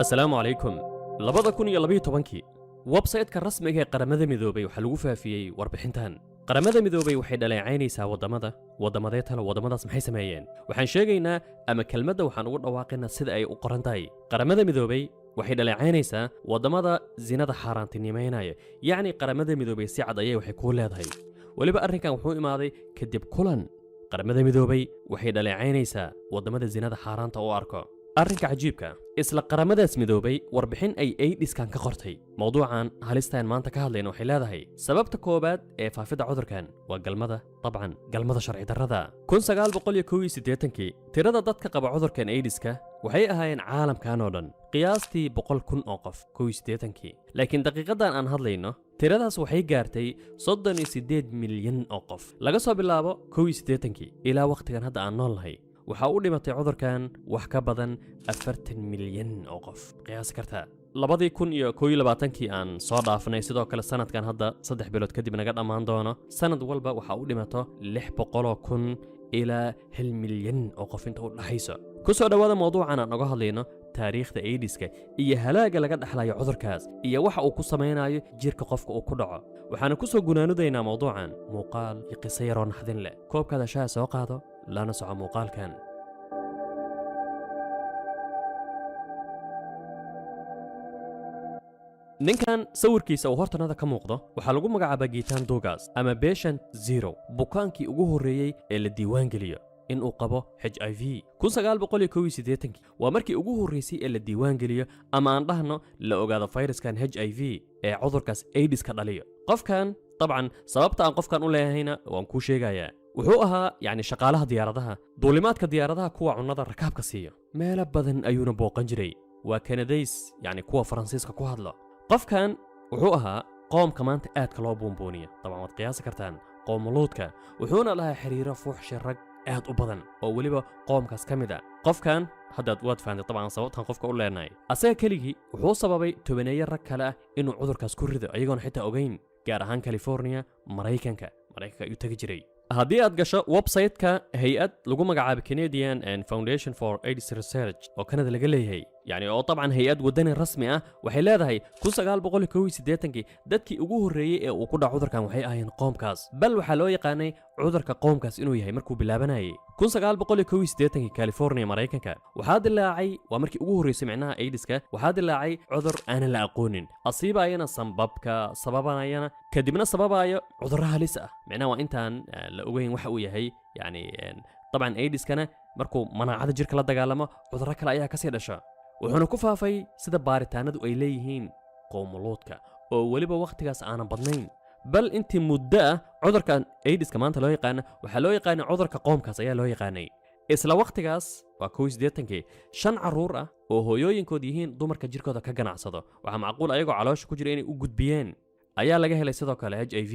Asalaamu calaykum. 2012-kii website-ka rasmiga ee Qaramada Midoobay waxaa lagu faafiyey warbixintan. Qaramada Midoobay waxay dhaleecaynaysaa waddamada. Waddamadee talo? Waddamadaas maxay sameeyeen? Waxaan sheegaynaa ama kelmadda waxaan ugu dhawaaqaynaa sida ay u qoran tahay. Qaramada Midoobay waxay dhaleecaynaysaa waddamada zinada xaaraantinimaynaya. Yacni Qaramada Midoobay si cad ayay waxay kuu leedahay. Weliba arrinkan wuxuu imaaday kadib kulan. Qaramada Midoobay waxay dhaleecaynaysaa waddamada zinada xaaraanta u arko. Arrinka cajiibka, isla Qaramadaas Midoobay warbixin ay AIDS-kan ka qortay mowduucan halistaan maanta ka hadlayna, waxay leedahay sababta koowaad ee faafidda cudurkan waa galmada, dabcan galmada sharci darrada. 1981-kii tirada dadka qaba cudurkan AIDS-ka waxay ahaayeen caalamkan oo dhan qiyaastii 100,000 oo qof 81-kii, laakiin daqiiqadan aan hadlayno tiradaas waxay gaartay 38 milyan oo qof. Laga soo bilaabo 81-kii ilaa wakhtigan hadda aan nool nahay, waxaa u dhimatay cudurkan wax ka badan 40 milyan oo qof. Qiyaasi kartaa? 2021-kii aan soo dhaafnay, sidoo kale sanadkan hadda 3 bilood kadib naga dhammaan doono, sanad walba waxaa u dhimato 600,000 ilaa 1 milyan oo qof inta u dhaxayso. Ku soo dhowaada mawduucan aan oga hadlayno taariikhda AIDS-ka iyo halaaga laga dhexlayo cudurkaas iyo waxa uu ku samaynayo jirka qofka uu ku dhaco. Waxaana ku soo gunaanadaynaa mawduucan muuqaal iyo qiso yaroo naxdin leh. Koobkaada shaha soo qaado, lana soco muuqaalkan. Ninkan sawirkiisa uu hortanada ka muuqdo waxaa lagu magacaabaa Giitaan Dugas ama Patient Zero, bukaankii ugu horreeyey ee la diiwaan geliyo in uu qabo HIV. Waa markii ugu horreysay ee la diiwaan geliyo ama aan dhahno la ogaado fayraskan HIV ee cudurkaas AIDS-ka dhaliyo. Qofkan, dabcan sababta aan qofkan u leeyahayna waan kuu sheegayaa, wuxuu ahaa yacni shaqaalaha diyaaradaha, duulimaadka diyaaradaha, kuwa cunnada rakaabka siiyo. Meelo badan ayuuna booqan jiray. Waa Kanadays, yacni kuwa Faransiiska ku hadlo. Qofkan wuxuu ahaa qoomka maanta aadka loo buunbuuniya, dabcan waad qiyaasi kartaan, qoomuluudka. Wuxuuna lahaa xiriiro fuuxshi rag aad u badan oo weliba qoomkaas ka mid a. Qofkan haddaad waad fahantay dabcan sababtan qofka u leenahay. Asaga keligii wuxuu sababay tobaneeyo rag kale ah inuu cudurkaas ku rido iyagoona xitaa ogeyn, gaar ahaan California, Maraykanka. Maraykanka ayuu tegi jiray. Haddii aad gasho website-ka hay-ad lagu magacaabo Canadian and Foundation for AIDS Research oo Canada laga leeyahay, yani oo dabcan hay-ad wadani rasmi ah, waxay leedahay 1981-kii dadkii ugu horreeyey ee uu ku dhaco cudurkan waxay ahaayeen qoomkaas. Bal waxaa loo yaqaanay cudurka qoomkaas inuu yahay markuu bilaabanayay 1981-kii California, Maraykanka. Waxaa dilaacay, waa markii ugu horreysay micnaha AIDS-ka, waxaa dilaacay cudur aanan la aqoonin, asiibayana sanbabka, sababanayana kadibna sababayo cudurro halis ah. Micnaha waa intaan la ogeyn waxa uu yahay. Yani dabcan AIDS-kana markuu manaacada jirka la dagaalamo, cudurro kale ayaa kasii dhasha. Wuxuuna ku faafay, sida baaritaanadu ay leeyihiin, qowmuluudka oo weliba wakhtigaas aanan badnayn. Bal intii muddo ah cudurkan AIDS-ka maanta loo yaqaana waxaa loo yaqaanay cudurka qoomkaas ayaa loo yaqaanay. Isla wakhtigaas waa 81-kii, shan carruur ah oo hooyooyinkood yihiin dumarka jirkooda ka ganacsado, waxaa macquul ayagoo caloosha ku jira inay u gudbiyeen, ayaa laga helay sidoo kale HIV.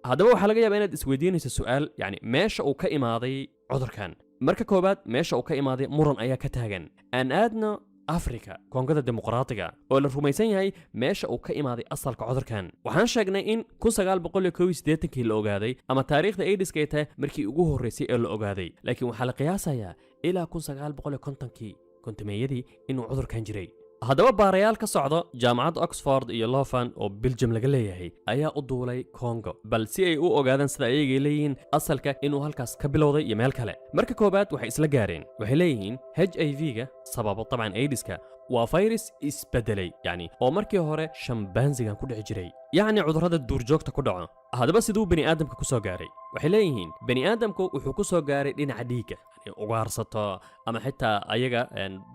Haddaba waxaa laga yaabaa inaad isweydiinayso su'aal, yacni meesha uu ka imaaday cudurkan. Marka koowaad, meesha uu ka imaaday muran ayaa ka taagan. Aan aadno Afrika, Koongada Dimuqraatiga, oo la rumaysan yahay meesha uu ka imaaday asalka cudurkan. Waxaan sheegnay in 1981-kii la ogaaday ama taariikhda AIDS-ka ay tahay markii ugu horreysay ee la ogaaday, laakiin waxaa la qiyaasayaa ilaa 1950-kii, kontameeyadii, inuu cudurkan jiray. Haddaba baarayaal ka socdo jaamacadda Oxford iyo Leuven oo Belgium laga leeyahay ayaa u duulay Congo, bal si ay u ogaadaan sida ayagay leeyihiin asalka inuu halkaas ka bilowday iyo meel kale. Marka koowaad waxay isla gaareen, waxay leeyihiin HIV-ga sababo dabcan AIDS-ka waa fayrus isbedelay, yacni oo markii hore shambaansigan ku dhici jiray, yacni cudurrada duurjoogta ku dhaco. Haddaba siduu bani aadamka ku soo gaaray? Waxay leeyihiin bani aadamku wuxuu ku soo gaaray dhinaca dhiigga, yani ugaarsato ama xitaa ayaga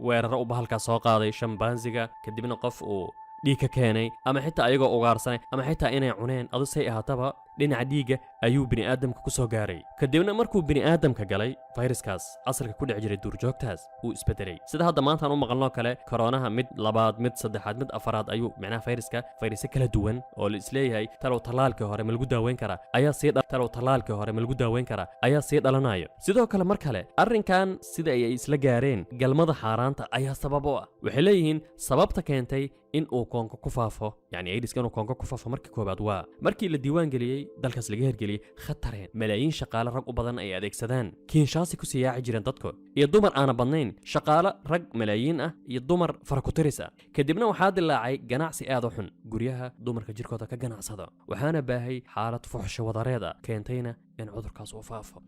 weeraro u bahalkaas soo qaaday shambaansiga, kadibna qof uu dhiig ka keenay, ama xitaa ayagoo ugaarsanay, ama xitaa inay cuneen. Adu say ahaataba, dhinaca dhiigga ayuu bini aadamka ku soo gaaray. Kadibna markuu bini aadamka galay fayraskaas asalka ku dhici jiray duurjoogtaas, uu isbedelay, sida hadda maantaan u maqalnoo kale koroonaha, mid labaad, mid saddexaad, mid afaraad ayuu micnaha fayraska, fayrasyo kala duwan oo la isleeyahay talow tallaalkii hore ma lagu daaweyn karaa ayaa sii talow tallaalkii hore ma lagu daaweyn karaa ayaa sii dhalanayo. Sidoo kale mar kale arrinkan sida ay isla gaareen, galmada xaaraanta ayaa sabab u ah. Waxay leeyihiin sababta keentay in uu Koonko ku faafo, yacni AIDS-ka inuu Koonko ku faafo, markii koowaad waa markii la diiwaan geliyey. Dalkaas laga hergeliyey khatareen malaayiin shaqaale rag u badan ay adeegsadaan. Kinshaasi kusii yaaci jireen dadku iyo dumar aana badnayn, shaqaale rag malaayiin ah iyo dumar farakutiris ah. Kadibna waxaa dilaacay ganacsi aad u xun, guryaha dumarka jirkooda ka ganacsada, waxaana baahay xaalad fuxsho wadareed ah, keentayna in cudurkaas uu faafo.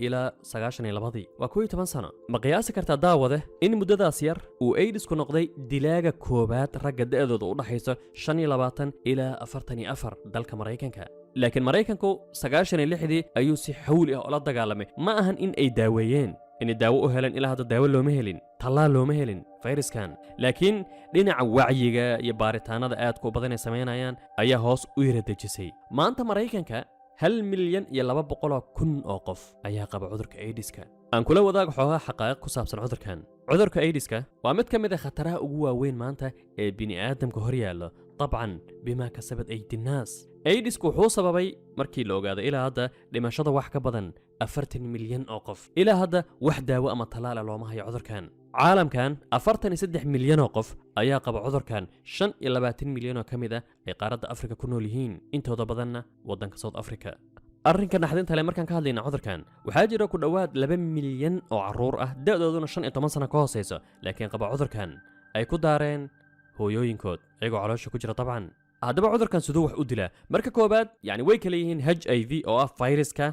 Ilaa 92-dii waa 11 sano. Ma qiyaasi kartaa, daawade, in muddadaas yar uu aidisku noqday dilaaga koowaad ragga da'dooda u dhaxayso 25 ilaa 44 dalka Maraykanka? Laakiin Maraykanku 96-dii ayuu si xawli ah ula dagaalamay. Ma ahan in ay daaweeyeen, inay daawo u heleen. Ilaa hadda daawo looma helin, tallaal looma helin fayraskan, laakiin dhinaca wacyiga iyo baaritaanada aadka u badan ay samaynayaan ayaa hoos u yara dejisay. Maanta Maraykanka 1,200,000 oo qof ayaa qaba cudurka aidiska. Aan kula wadaago xoogaa xaqaa'iq ku saabsan cudurkan. Cudurka aidiska waa mid ka mid a khataraha ugu waaweyn maanta ee bini'aadamka hor yaallo, dabcan بما كسبت أيدي الناس. Aidisku wuxuu sababay, markii la ogaaday ilaa hadda, dhimashada wax ka badan 40 milyan oo qof. Ilaa hadda wax daawo ama tallaala looma hayo cudurkan. Caalamkan 43 milyan oo qof ayaa qaba cudurkan, 25 milyan oo ka mid ah ay qaaradda Afrika ku nool yihiin, intooda badanna waddanka South Africa. Arrinka naxdinta le markaan ka hadlayna cudurkan, waxaa jira ku dhowaad 2 milyan oo carruur ah, da'dooduna 15 sano ka hoosayso, laakiin qaba cudurkan, ay ku daareen hooyooyinkood iyagoo caloosha ku jira dabcan. Haddaba cudurkan siduu wax u dilaa? Marka koowaad, yani way kala yihiin HIV oo ah fayraska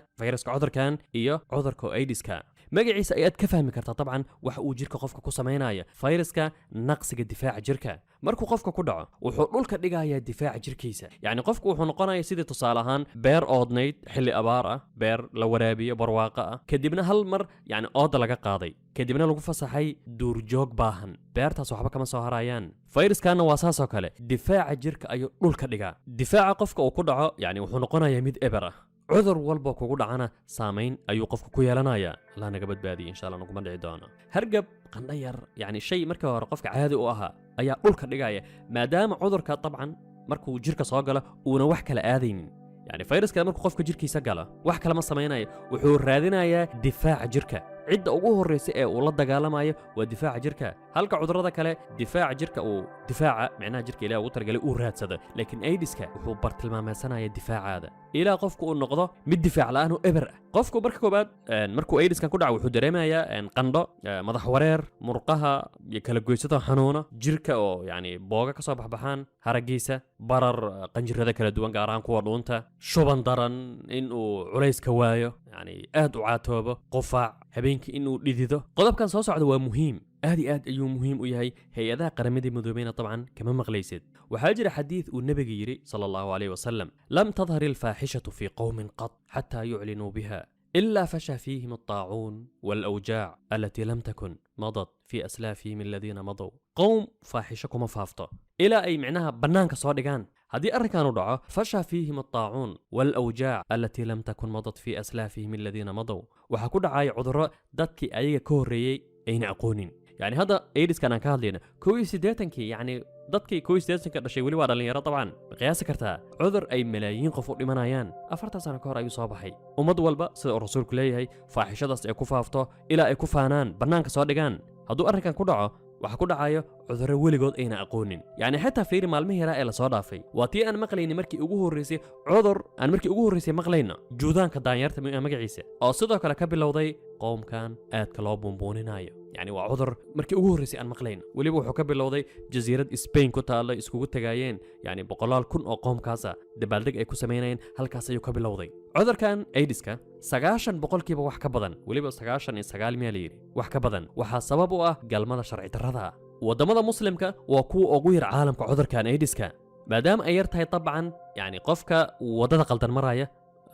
cudurkan iyo cudurka aidiska. Magaciisa ayaad ka fahmi kartaa dabcan waxa uu jirka qofka ku samaynaya. Fayraska naqsiga difaaca jirka markuu qofka ku dhaco, wuxuu dhulka dhigayaa difaaca jirkiisa. Yacni qofku wuxuu noqonaya sidii tusaale ahaan beer oodnayd xilli abaar ah, beer la waraabiyo, barwaaqo ah, kadibna hal mar yacni ooda laga qaaday, kadibna lagu fasaxay duurjoog baahan. Beertaas waxba kama soo harayaan. Fayraskanna waa saasoo kale, difaaca jirka ayuu dhulka dhigaa. Difaaca qofka uu ku dhaco yacni wuxuu noqonayaa mid eber ah. Cudur walba kugu dhacana saamayn ayuu qofku ku yeelanayaa. Allah naga badbaadiye, insha Allah naguma dhici doono. Hargab, qandho yar, yacni shay markii hore qofka caadi u ahaa ayaa dhulka dhigaya, maadaama cudurka dabcan markuu jirka soo galo uuna wax kala aadaynin. Yani fayraska markuu qofka jirkiisa galo wax kale ma samaynayo, wuxuu raadinayaa difaaca jirka. Cidda ugu horreysa ee uu la dagaalamayo waa difaaca jirka, halka cudurrada kale difaaca jirka uu difaaca micnaha jirka Ilaah ugu talagalay uu raadsado. Laakiin aidiska wuxuu bartilmaameedsanaya difaacaada ilaa qofku uu noqdo mid difaac la'aan oo eber ah. Qofku marka koobaad markuu aidiskan ku dhaco, wuxuu dareemayaa qandho, madax wareer, murqaha iyo kala goysada xanuuna, jirka oo yani booga ka soo baxbaxaan haragiisa, barar, qanjirada kala duwan, gaar ahaan kuwa dhuunta, shuban daran, in uu culayska waayo, yani aad u caatoobo, qufac, habeenkii inuu dhidido. Qodobkan soo socda waa muhiim, aad iyo aad ayuu muhiim u yahay. Hay-adaha Qaramada Midoobeyna dabcan kama maqlaysid. Waxaa jira xadiid uu nebiga yidhi صلى الله عليه وسلم: لم تظهر الفاحشة في قوم قط حتى يعلنوا بها إلا فشى فيهم الطاعون والأوجاع التي لم تكن مضت في أسلافهم الذين مضوا. Qowm faaxisho kuma faafto ilaa ay micnaha bannaanka soo dhigaan. Haddii arrinkan u dhaco، فشى فيهم الطاعون والأوجاع التي لم تكن مضت في أسلافهم الذين مضوا، waxaa ku dhacaya cudurro dadkii ayaga ka horreeyey ayna aqoonin. Yani hadda aidiskan aan ka hadlayna, 81-kii, yacni dadkii 81-ka dhashay weli waa dhallinyaro dabcan. Ma qiyaasi kartaa cudur ay malaayiin qof u dhimanayaan 40 sano ka hor ayuu soo baxay? Ummad walba, sida uu rasuulku leeyahay, faaxishadaas ay ku faafto ilaa ay ku faanaan, bannaanka soo dhigaan. Hadduu arrinkan ku dhaco, waxaa ku dhacayo cudurro weligood ayna aqoonin. Yacni xitaa fiiri, maalmihii yaraa ee lasoo dhaafay waa tii aan maqlayni markii ugu horreysay, cudur aan markii ugu horreysay maqlayno, juudaanka daanyarta magaciisa, oo sidoo kale ka bilowday qowmkan aadka loo buunbuuninayo. Yacni waa cudur markii ugu horreysay aan maqlayno. Weliba wuxuu ka bilowday jasiirad Spain ku taalla, iskugu tagaayeen yacni boqolaal kun oo qoomkaasa, dabaaldeg ay ku samaynayeen. Halkaas ayuu ka bilowday cudurkan aidiska. 90% wax ka badan, weliba 99 miyaa la yidhi, wax ka badan, waxaa sabab u ah galmada sharci darrada ah. Waddamada Muslimka waa kuwa ugu yar caalamka cudurkan aidiska, maadaama ay yar tahay dabcan. Yani qofka waddada qaldan maraya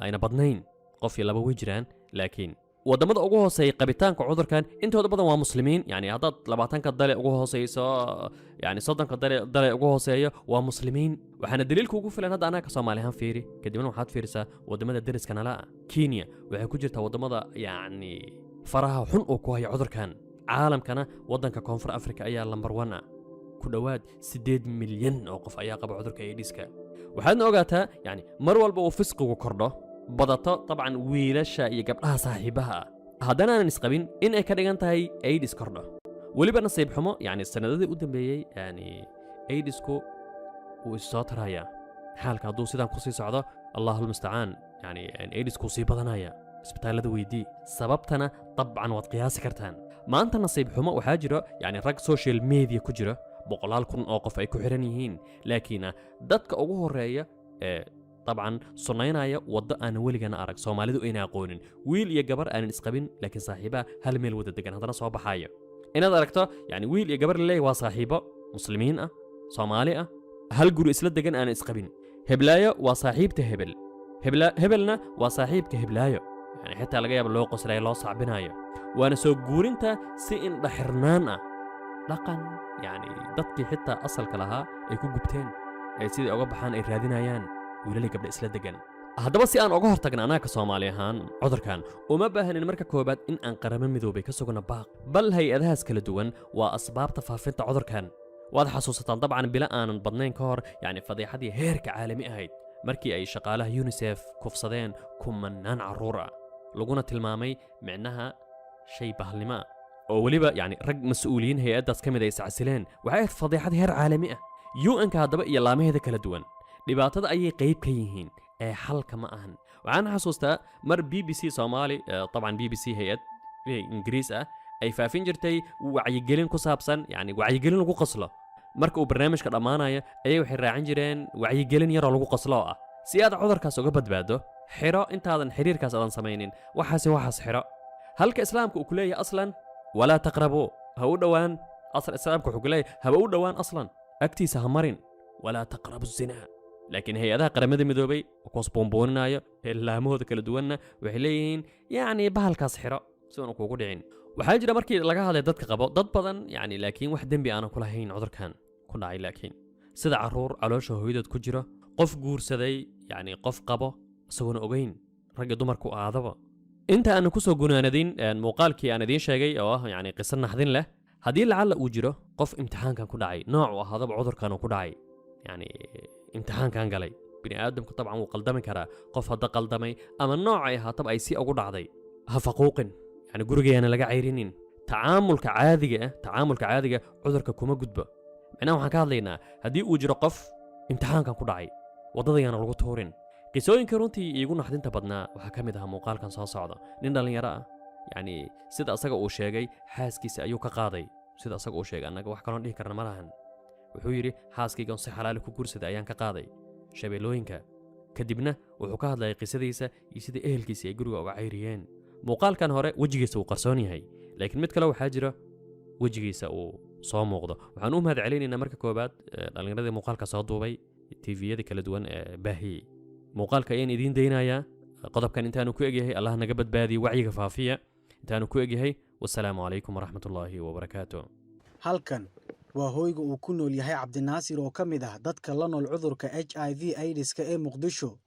ayna badnayn, qof iyo laba way jiraan, laakiin waddamada ugu hooseeya qabitaanka cudurkan intooda badan waa Muslimiin. Yani haddaad 20-ka dale ugu hooseyso, yani 30-ka dale ugu hooseeyo waa Muslimiin. Waxaana daliilka ugu filan hadda anaga Soomaali ahaan fiiri, kadibna waxaad fiirisaa waddamada deriska nala ah. Kenya waxay ku jirtaa waddamada yacni faraha xun uu ku hayo cudurkan. Caalamkana waddanka Koonfur Africa ayaa lambar one ah, ku dhowaad 8 milyan oo qof ayaa qaba cudurka aidiska. Waxaadna ogaataa, yani mar walba uu fisqigu kordho, badato dabcan wiilasha iyo gabdhaha saaxiibaha ah haddana aanan isqabin, in ay ka dhigan tahay aidis kordho. Weliba nasiib xumo, yani sanadadii u dambeeyey yani aidisku wuu is soo tarayaa. Xaalka hadduu sidaan kusii socdo Allahu almustacaan. Yani AIDS-kuu sii badanaya, isbitaallada weydii sababtana. Dabcan waad qiyaasi kartaan. Maanta nasiib xumo waxaa jiro yani rag social media ku jira, boqolaal kun oo qof ay ku xiran yihiin, laakiin dadka ugu horeeya ee dabcan sunnaynaya waddo aanan weligana arag, Soomaalidu ayna aqoonin, wiil iyo gabar aanan isqabin laakiin saaxiibaha, hal meel wada degan, haddana soo baxayo inaad aragto yani wiil iyo gabar laleeyahy waa saaxiibo, Muslimiin ah, Soomaali ah, hal guri isla degan, aanan isqabin. Heblaayo waa saaxiibta hebel, hebelna waa saaxiibka heblaayo. Yani xitaa laga yaaba loo qoslayo, loo sacbinayo. Waana soo guurinta si indhaxirnaan ah dhaqan yani dadkii xitaa asalka lahaa ay ku gubteen, ay sidai uga baxaan ay raadinayaan, wiilalii gabdha isla degan. Haddaba si aan uga hortagna annaga Soomaali ahaan cudurkan, uma baahnin marka koobaad in aan Qaramo Midoobay ka sugno baaq, bal hay-adahaas kala duwan waa asbaabta faafinta cudurkan. Waad xasuusataan dabcan bilo aanan badnayn ka hor, yacni fadeexadii heerka caalami ahayd markii ay shaqaalaha UNICEF kufsadeen kumanaan carruur ah, laguna tilmaamay micnaha shay bahalnimo ah, oo weliba yacni rag mas-uuliyiin hay-addaas ka mid ay iscasileen. Waxay ahayd fadeexad heer caalami ah. UN-ka haddaba iyo laamaheeda kala duwan dhibaatada ayay qayb ka yihiin ee xalka ma ahan. Waxaan xasuustaa mar BBC Soomaali, طبعا BBC hay-ad Ingiriis ah, ay faafin jirtay wacyigelin ku saabsan, yani wacyigelin lagu qoslo. Marka uu barnaamijka dhammaanayo ayay waxay raacin jireen wacyigelin yaroo lagu qoslo oo ah si aad cudurkaas uga badbaado, xiro intaadan xiriirkaas aadan samaynin waxaasi, waxaas xiro. Halka Islaamka uu ku leeyahay aslan walaa taqrabuu, ha u dhowaan. Asal Islaamka wuxuu ku leeyahay haba u dhowaan, aslan agtiisa ha marin, walaa taqrabu zinaa. Laakiin hay-adaha Qaramada Midoobay oo kuwaas boonbooninaayo ee laamahooda kala duwanna waxay leeyihiin yacni bahalkaas xiro si uuna kuugu dhicin. Waxaa jira markii laga hadlay dadka qabo dad badan yani laakiin wax dembi aanan ku lahayn cudurkan ku dhacay, laakiin sida carruur caloosha hooyadood ku jiro, qof guursaday yacni qof qabo isagoona ogeyn, ragga dumarku aadaba. Inta aanan kusoo gunaanadin muuqaalkii aan idiin sheegay oo ah yacni qiso naxdin leh, haddii lacalla uu jiro qof imtixaankan ku dhacay, nooc uu ahaadaba cudurkan uu ku dhacay, yacni imtixaankan galay, bini aadamku dabcan wuu qaldami karaa, qof hadda qaldamay ama nooc ay ahaataba ay si ugu dhacday, ha faquuqin, yani gurigayaana laga cayrinin. Tacaamulka caadiga ah, tacaamulka caadiga cudurka kuma gudbo. Macnaha waxaan ka hadlaynaa haddii uu jiro qof imtixaankan ku dhacay, waddadayaana lagu tuurin. Qisooyinka runtii iigu naxdinta badnaa waxaa ka mid ahaa muuqaalkan soo socda. Nin dhallinyaro ah, yacni sida asaga uu sheegay, xaaskiisa ayuu ka qaaday. Sida asaga uu sheegay, annaga wax kaloon dhihi karna ma lahan. Wuxuu yidhi xaaskaygan si xalaali ku guursaday ayaan ka qaaday Shabeellooyinka. Kadibna wuxuu ka hadlayay qisadiisa iyo sidai ehelkiisa ay guriga uga cayriyeen. Muuqaalkan hore wejigiisa wuu qarsoon yahay, laakiin mid kale waxaa jira wejigiisa uu soo muuqdo. Waxaan u mahad celinaynaa marka koowaad dhallinyaradii muuqaalka soo duubay, TV-yada kala duwan ee baahiyey. Muuqaalka ayaan idiin daynayaa. Qodobkan intaanu ku egyahay, Allah naga badbaadiye, wacyiga faafiya intaanu ku egyahay. Wasalaamu calaykum waraxmatullaahi wabarakaatu. Halkan waa hoyga uu ku nool yahay Cabdinaasir oo ka mid ah dadka la nool cudurka HIV AIDS-ka ee Muqdisho.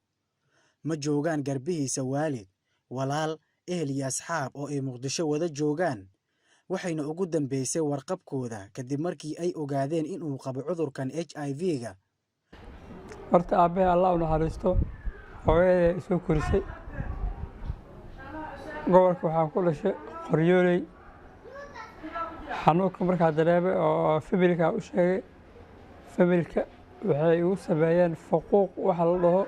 Ma joogaan garbihiisa waalid, walaal, ehel iyo asxaab oo ay Muqdisho wada joogaan, waxayna ugu dambeysay warqabkooda kadib markii ay ogaadeen inuu qabo cudurkan HIV-ga. Horta aabbahay Allah u naxariisto, hooyaday isoo korisay. Gobolka waxaan ku dhashay Qoryooley. Xanuunka markaa dareemay oo family-ka u sheegay, family-ka waxay igu sameeyeen fuquuq waxa la dhaho.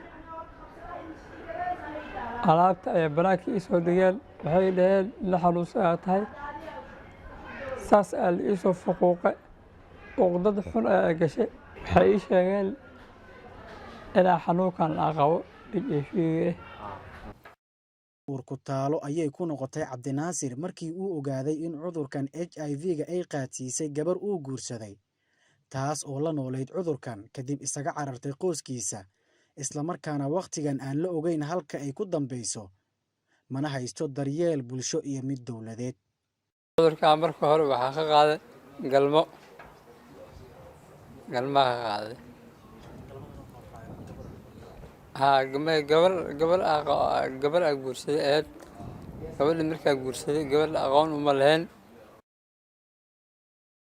Alaabta ayay banaanka ii soo dhigeen, waxay dhaheen nin xanuunsan aad tahay. Saas aa la iisoo fuquuqay, uqdad xun ayaa gashay. Waxay ii sheegeen inaa xanuunkan aan qabo HIV. Uurku taalo ayay ku noqotay Cabdinaasir markii uu ogaaday in cudurkan HIV-ga ay qaadsiisay gabar uu guursaday, taas oo la noolayd cudurkan, kadib isaga carartay qoyskiisa, islamarkaana wakhtigan aan la ogeyn halka ay ku dambayso, mana haysto daryeel bulsho iyo mid dowladeed. Cudurkaa marka hore waxaa ka qaaday galmo, galmaa ka qaaday. Haa, gabar aa guursaday aheyd. Gabadha markaa guursaday, gabadha aqoon uma lahayn.